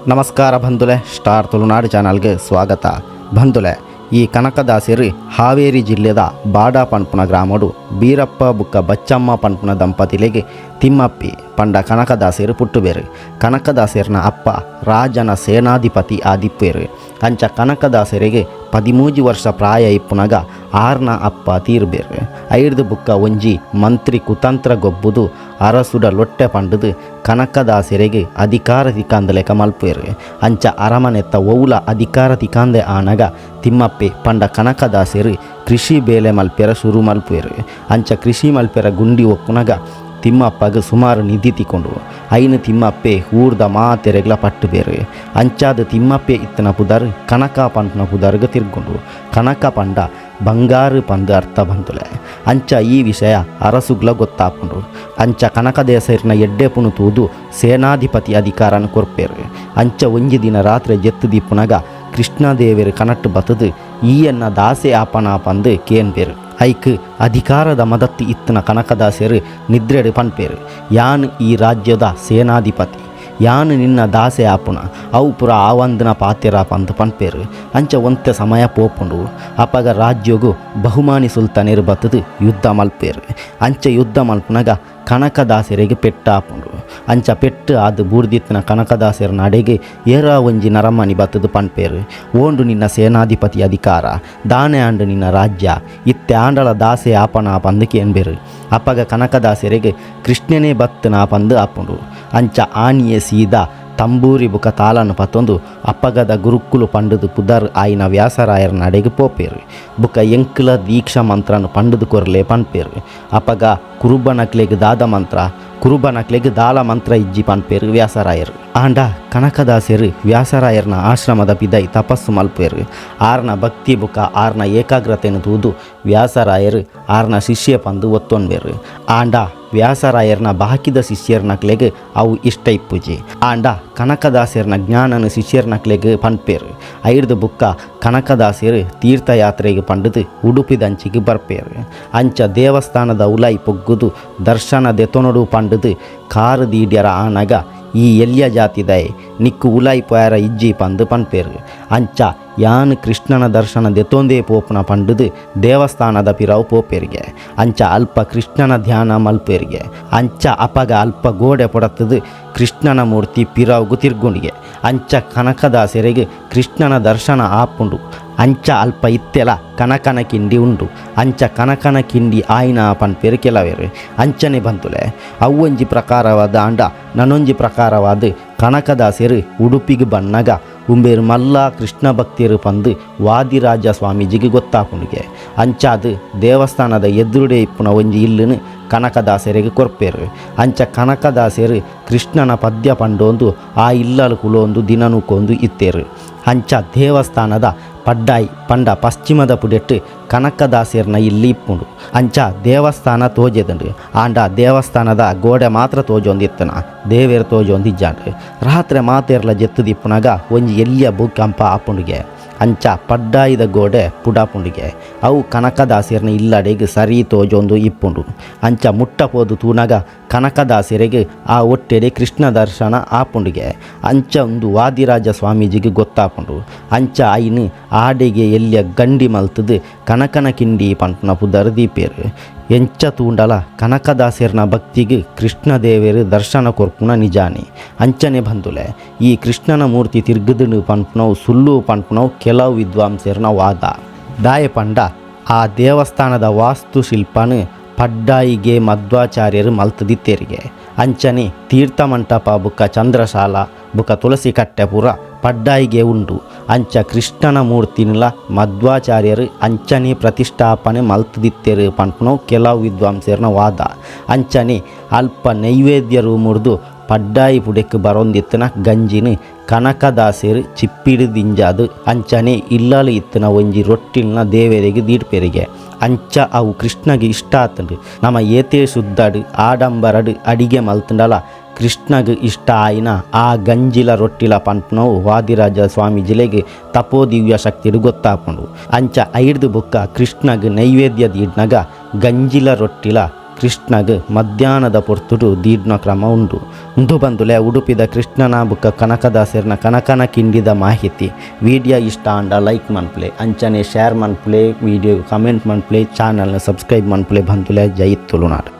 ನಮಸ್ಕಾರ ಬಂಧುಲೆ, ಸ್ಟಾರ್ ತುಳುನಾಡು ಚಾನಲ್ಗೆ ಸ್ವಾಗತ. ಬಂಧುಲೆ, ಈ ಕನಕದಾಸರು ಹಾವೇರಿ ಜಿಲ್ಲೆದ ಬಾಡ ಪನ್ಪುನ ಗ್ರಾಮಡು ಬೀರಪ್ಪ ಬುಕ್ಕ ಬಚ್ಚಮ್ಮ ಪನ್ಪುನ ದಂಪತಿಲೆಗೆ ತಿಮ್ಮಪ್ಪಿ ಪಂಡ ಕನಕದಾಸರು ಪುಟ್ಟುಬೇರು. ಕನಕದಾಸರ್ನ ಅಪ್ಪ ರಾಜನ ಸೇನಾಧಿಪತಿ ಆದಿಪ್ಪೇರು. ಅಂಚ ಕನಕದಾಸರಿಗೆ 13 ವರ್ಷ ಪ್ರಾಯ ಇಪ್ಪುನಗ ಆರ್ನ ಅಪ್ಪ ತೀರ್ಬೇರು. ಐರ್ದು ಬುಕ್ಕ ಒಂಜಿ ಮಂತ್ರಿ ಕುತಂತ್ರ ಗೊಬ್ಬುದು ಅರಸುಡ ಲೊಟ್ಟೆ ಪಂಡುದು ಕನಕದಾಸರಿಗೆ ಅಧಿಕಾರ ತಿಕಾಂದಲೆಕ ಮಲ್ಪೇರು. ಅಂಚ ಅರಮನೆತ್ತ ಒವುಲ ಅಧಿಕಾರ ತಿಕಾಂದೆ ಆನಗ ತಿಮ್ಮಪ್ಪೆ ಪಂಡ ಕನಕದಾಸರು ಕೃಷಿ ಬೇಲೆ ಮಲ್ಪೆರ ಶುರು ಮಲ್ಪೇರು. ಅಂಚ ಕೃಷಿ ಮಲ್ಪೆರ ಗುಂಡಿ ಒಕ್ಕುನಗ ತಿಮ್ಮಪ್ಪಗೆ ಸುಮಾರು ನಿಧಿ ತಿಕೊಂಡು ಐನು ತಿಮ್ಮಪ್ಪೆ ಊರ್ದ ಮಾತೆರೆಗ್ಲ ಪಟ್ಟು ಬೇರು. ಅಂಚಾದ ತಿಮ್ಮಪ್ಪೆ ಇತ್ತನ ಪುದರ್ ಕನಕ ಪಂಪನ ಪುದರ್ಗೆ ತಿರ್ಗೊಂಡು ಕನಕ ಪಂಡ ಬಂಗಾರು ಪಂದು ಅರ್ಥ ಬಂತುಲೆ. ಅಂಚ ಈ ವಿಷಯ ಅರಸುಗ್ಲ ಗೊತ್ತಾಪುಂಡು. ಅಂಚ ಕನಕದೇಸರಿನ ಎಡ್ಡೆಪುನು ತೂದು ಸೇನಾಧಿಪತಿ ಅಧಿಕಾರನ ಕೊರ್ಪೇರು. ಅಂಚ ಒಂಜಿ ದಿನ ರಾತ್ರಿ ಜೆತ್ತು ದೀಪುನಗ ಕೃಷ್ಣದೇವರು ಕನಟ್ಟು ಬತದು ಈಯನ್ನ ದಾಸೆ ಆಪನ ಪಂದು ಕೇನ್ಬೇರು. ಐಕ್ ಅಧಿಕಾರದ ಮದತ್ತು ಇತ್ತನ ಕನಕದಾಸರು ನಿದ್ರೆಡು ಪನ್ಪೇರು, ಯಾನ್ ಈ ರಾಜ್ಯದ ಸೇನಾಧಿಪತಿ, ಯಾನು ನಿನ್ನ ದಾಸೆ ಆಪುನ, ಅವು ಪುರ ಆವಂದನ ಪಾತೆರ ಪಂದು ಪನ್ಪೇರು. ಅಂಚ ಒಂತೆ ಸಮಯ ಪೋಪುಂಡು. ಅಪಗ ರಾಜ್ಯಗು ಬಹುಮಾನಿ ಸುಲ್ತಾನರು ಬತ್ತದು ಯುದ್ಧ ಮಲ್ಪೇರು. ಅಂಚ ಯುದ್ಧ ಮಲ್ಪುನಗ ಕನಕದಾಸರಿಗೆ ಪೆಟ್ಟಾಪುಂಡು. ಅಂಚ ಪೆಟ್ಟು ಆದು ಬೂರ್ದಿತ್ತಿನ ಕನಕದಾಸರ ನಡೆಗೆ ಏರ ಒಂಜಿ ನರಮನಿ ಬತ್ತದು ಪನ್ಪೇರು, ಓಂಡು ನಿನ್ನ ಸೇನಾಧಿಪತಿ ಅಧಿಕಾರ, ದಾನೆ ಆಂಡು ನಿನ್ನ ರಾಜ್ಯ, ಇತ್ತೆ ಆಂಡಳ ದಾಸೆ ಆಪನ ಪಂದು ಕೇನ್ಬೇರು. ಅಪಗ ಕನಕದಾಸರಿಗೆ ಕೃಷ್ಣನೇ ಬತ್ತನ ಪಂದು ಆಪುಂಡು. ಅಂಚ ಆನಿಯೆ ಸೀದಾ ತಂಬೂರಿ ಬುಕ ತಾಳನು ಪತ್ತೊಂದು ಅಪ್ಪಗದ ಗುರುಕುಲು ಪಂಡುದು ಪುದರ್ ಆಯಿನ ವ್ಯಾಸರಾಯರ ನಡೆಗೆ ಪೋಪೇರು. ಬುಕ ಎಂಕುಲ ದೀಕ್ಷಾ ಮಂತ್ರನು ಪಂಡುದು ಕೊರ್ಲೆ ಪನ್ಪೇರು. ಅಪಗ ಕುರುಬನಕ್ಲೆಗ್ ದಾದ ಮಂತ್ರ, ಕುರುಬನಕ್ಲೆಗ್ ದಾಲ ಮಂತ್ರ ಇಜ್ಜಿ ಪನ್ಪೇರು ವ್ಯಾಸರಾಯರು. ಆಂಡ ಕನಕದಾಸರು ವ್ಯಾಸರಾಯರ್ನ ಆಶ್ರಮದ ಪಿದೈ ತಪಸ್ಸು ಮಲ್ಪೇರು. ಆರ್ನ ಭಕ್ತಿ ಬುಕ ಆರ್ನ ಏಕಾಗ್ರತೆಯನ್ನು ತೂದು ವ್ಯಾಸರಾಯರು ಆರ್ನ ಶಿಷ್ಯ ಪಂದು ಒತ್ತೊನ್ಬೇರು. ಆಂಡ ವ್ಯಾಸರಾಯರ್ನ ಬಾಕಿದ ಶಿಷ್ಯರ್ನಕ್ಲೆಗ್ ಅವು ಇಷ್ಟ ಇಪ್ಪುಜಿ. ಆಂಡ ಕನಕದಾಸರ್ನ ಜ್ಞಾನನ ಶಿಷ್ಯರ್ನಕ್ಲೆಗ್ ಪನ್ಪೇರು. ಐರ್ದು ಬುಕ್ಕ ಕನಕದಾಸರು ತೀರ್ಥಯಾತ್ರೆಗೆ ಪಂಡುದು ಉಡುಪಿದಂಚಿಗೆ ಬರ್ಪೇರು. ಅಂಚ ದೇವಸ್ಥಾನದ ಉಲಾಯಿ ಪೊಗ್ಗುದು ದರ್ಶನ ದೆತೊನೊಡು ಪಂಡುದು ಕಾರು ದೀಡ್ಯರ ಆನಗ ಈ ಎಲ್ಯ ಜಾತಿದೈ ನಿಕ್ಕು ಉಲಾಯಿ ಪೋಯರ ಇಜ್ಜಿ ಪಂದು ಪನ್ಪೇರು. ಅಂಚ ಯಾನ್ ಕೃಷ್ಣನ ದರ್ಶನ ದೆತೊಂದೇ ಪೋಪುನ ಪಂಡುದು ದೇವಸ್ಥಾನದ ಪಿರವು ಪೋಪೇರಿಗೆ. ಅಂಚ ಅಲ್ಪ ಕೃಷ್ಣನ ಧ್ಯಾನ ಮಲ್ಪೇರಿಗೆ. ಅಂಚ ಅಪಗ ಅಲ್ಪ ಗೋಡೆ ಪೊಡತ್ತದು ಕೃಷ್ಣನ ಮೂರ್ತಿ ಪಿರವುಗು ತಿರ್ಗುಂಡಿಗೆ. ಅಂಚ ಕನಕದಾಸರಿಗೆ ಕೃಷ್ಣನ ದರ್ಶನ ಆಪುಂಡು. ಅಂಚ ಅಲ್ಪ ಇತ್ತೆಲ ಕನಕನ ಕಿಂಡಿ ಉಂಡು. ಅಂಚ ಕನಕನ ಕಿಂಡಿ ಆಯ್ನ ಪನ್ಪೇರು ಕೆಲವೇರು. ಅಂಚನೆ ಬಂತುಲೆ ಅವ್ವೊಂಜಿ ಪ್ರಕಾರವಾದ ಆಂಡ ನನೊಂಜಿ ಪ್ರಕಾರವಾದ ಕನಕದಾಸರು ಉಡುಪಿಗೆ ಬನ್ನಗ ಉಂಬೇರು ಮಲ್ಲ ಕೃಷ್ಣ ಭಕ್ತಿಯರು ಪಂದು ವಾದಿರಾಜ ಸ್ವಾಮೀಜಿಗೆ ಗೊತ್ತಾಪುಂಡಿಗೆ. ಅಂಚಾದು ದೇವಸ್ಥಾನದ ಎದುರುಡೆ ಇಪ್ಪುನ ಒಂಜಿ ಇಲ್ಲುನು ಕನಕದಾಸರಿಗೆ ಕೊರ್ಪೇರು. ಅಂಚ ಕನಕದಾಸರು ಕೃಷ್ಣನ ಪದ್ಯ ಪಂಡೊಂದು ಆ ಇಲ್ಲಲು ಕುಲೊಂದು ದಿನನುಕೊಂದು ಇತ್ತೇರು. ಅಂಚ ದೇವಸ್ಥಾನದ ಪಡ್ಡಾಯಿ ಪಂಡ ಪಶ್ಚಿಮದ ಪುಡೆಟ್ಟು ಕನಕದಾಸರ್ನ ಇಲ್ಲಿ ಇಪ್ಪುಂಡು. ಅಂಚ ದೇವಸ್ಥಾನ ತೋಜೆದಂಡು. ಆಂಡ ದೇವಸ್ಥಾನದ ಗೋಡೆ ಮಾತ್ರ ತೋಜೊಂದಿತ್ತನ, ದೇವೇರು ತೋಜೊಂದಿಜ್ಜಾಂಡು. ರಾತ್ರಿ ಮಾತೇರ್ಲ ಜೆತ್ತುದಿಪ್ಪುನಗ ಒಂಜಿ ಎಲ್ಲಿಯ ಭೂಕಂಪ ಆಪುಂಡಿಗೆ. ಅಂಚ ಪಡ್ಡಾಯಿದ ಗೋಡೆ ಪುಡಾಪುಂಡಿಗೆ. ಅವು ಕನಕದಾಸರ್ನ ಇಲ್ಲಡೆಗೆ ಸರಿ ತೋಜೊಂದು ಇಪ್ಪುಂಡು. ಅಂಚ ಮುಟ್ಟ ಪೋದು ತೂನಗ ಕನಕದಾಸರಿಗೆ ಆ ಒಟ್ಟೆಡೆ ಕೃಷ್ಣ ದರ್ಶನ ಆಪುಂಡಿಗೆ. ಅಂಚ ಒಂದು ವಾದಿರಾಜ ಸ್ವಾಮೀಜಿಗೆ ಗೊತ್ತಾಪುಂಡು. ಅಂಚ ಐನು ಆಡೆಗೆ ಎಲ್ಲಿಯ ಗಂಡಿ ಮಲ್ತದು ಕನಕನ ಕಿಂಡಿ ಪಂಪನ ಪುದರ್ ದೀಪೇರು. ಎಂಚ ತೂಂಡಲ ಕನಕದಾಸರ್ನ ಭಕ್ತಿಗೆ ಕೃಷ್ಣದೇವರು ದರ್ಶನ ಕೊರ್ಪುನ ನಿಜಾನೆ. ಅಂಚನೆ ಬಂದುಲೆ ಈ ಕೃಷ್ಣನ ಮೂರ್ತಿ ತಿರ್ಗದನು ಪನ್ಪುನವು ಸುಳ್ಳು ಪನ್ಪುನವು ಕೆಲವು ವಿದ್ವಾಂಸರ್ನ ವಾದ. ದಾಯ ಪಂಡ ಆ ದೇವಸ್ಥಾನದ ವಾಸ್ತುಶಿಲ್ಪನು ಪಡ್ಡಾಯಿಗೆ ಮಧ್ವಾಚಾರ್ಯರು ಮಲ್ತದಿತ್ತೇರಿಗೆ. ಅಂಚನೆ ತೀರ್ಥ ಮಂಟಪ ಬುಕ್ಕ ಚಂದ್ರಶಾಲ ಬುಕ್ಕ ತುಳಸಿ ಕಟ್ಟೆ ಪೂರ ಪಡ್ಡಾಯಿಗೆ ಉಂಡು. ಅಂಚ ಕೃಷ್ಣನ ಮೂರ್ತಿನಿಲ ಮಧ್ವಾಚಾರ್ಯರು ಅಂಚನೆ ಪ್ರತಿಷ್ಠಾಪನೆ ಮಲ್ತದಿತ್ತೇರು ಪನ್ಪುನವು ಕೆಲವು ವಿದ್ವಾಂಸರ್ನ ವಾದ. ಅಂಚನೆ ಅಲ್ಪ ನೈವೇದ್ಯ ರೂಮುರ್ದು ಪಡ್ಡಾಯಿ ಪುಡೆಕ್ ಬರೊಂದಿತ್ತನ ಗಂಜಿನ ಕನಕದಾಸರು ಚಿಪ್ಪಿಡು ದಿಂಜಾದು ಅಂಚನೆ ಇಲ್ಲಲು ಇತ್ತನ ಒಂಜಿ ರೊಟ್ಟಿಲ್ನ ದೇವರಿಗೆ ದೀಡ್ಪೆರಿಗೆ. ಅಂಚ ಅವು ಕೃಷ್ಣಗೆ ಇಷ್ಟ ಆತಂಡು. ನಮ ಏತೇ ಶುದ್ಧಡು ಆಡಂಬರಡು ಅಡಿಗೆ ಮಲ್ತಂಡಲ ಕೃಷ್ಣಗೆ ಇಷ್ಟ ಆಯಿನ ಆ ಗಂಜಿಲ ರೊಟ್ಟಿಲ ಪನ್ಪುನವು ವಾದಿರಾಜ ಸ್ವಾಮೀಜಿಲೆಗ್ ತಪೋದಿವ್ಯ ಶಕ್ತಿಡು ಗೊತ್ತಾಪುಂಡು. ಅಂಚ ಐರ್ದು ಬುಕ್ಕ ಕೃಷ್ಣಗೆ ನೈವೇದ್ಯ ದೀಡ್ನಗ ಗಂಜಿಲ ರೊಟ್ಟಿಲ ಕೃಷ್ಣಗ್ ಮಧ್ಯಾಹ್ನದ ಪೊರ್ತುಡು ದೀಡ್ನ ಕ್ರಮ ಉಂಡು. ಉಂದು ಬಂದುಲೆ ಉಡುಪಿದ ಕೃಷ್ಣನ ಬುಕ್ಕ ಕನಕದಾಸೆರ್ನ ಕನಕನ ಕಿಂಡಿದ ಮಾಹಿತಿ. ವಿಡಿಯೋ ಇಷ್ಟ ಆಂಡ ಲೈಕ್ ಮನ್ಪುಲೆ, ಅಂಚನೆ ಶೇರ್ ಮನ್ಪುಲೆ, ವಿಡಿಯೋ ಕಮೆಂಟ್ ಮನ್ಪುಲೆ, ಚಾನಲ್ನ ಸಬ್ಸ್ಕ್ರೈಬ್ ಮನ್ಪುಲೆ. ಬಂದುಲೆ, ಜೈ ತುಳುನಾಡು.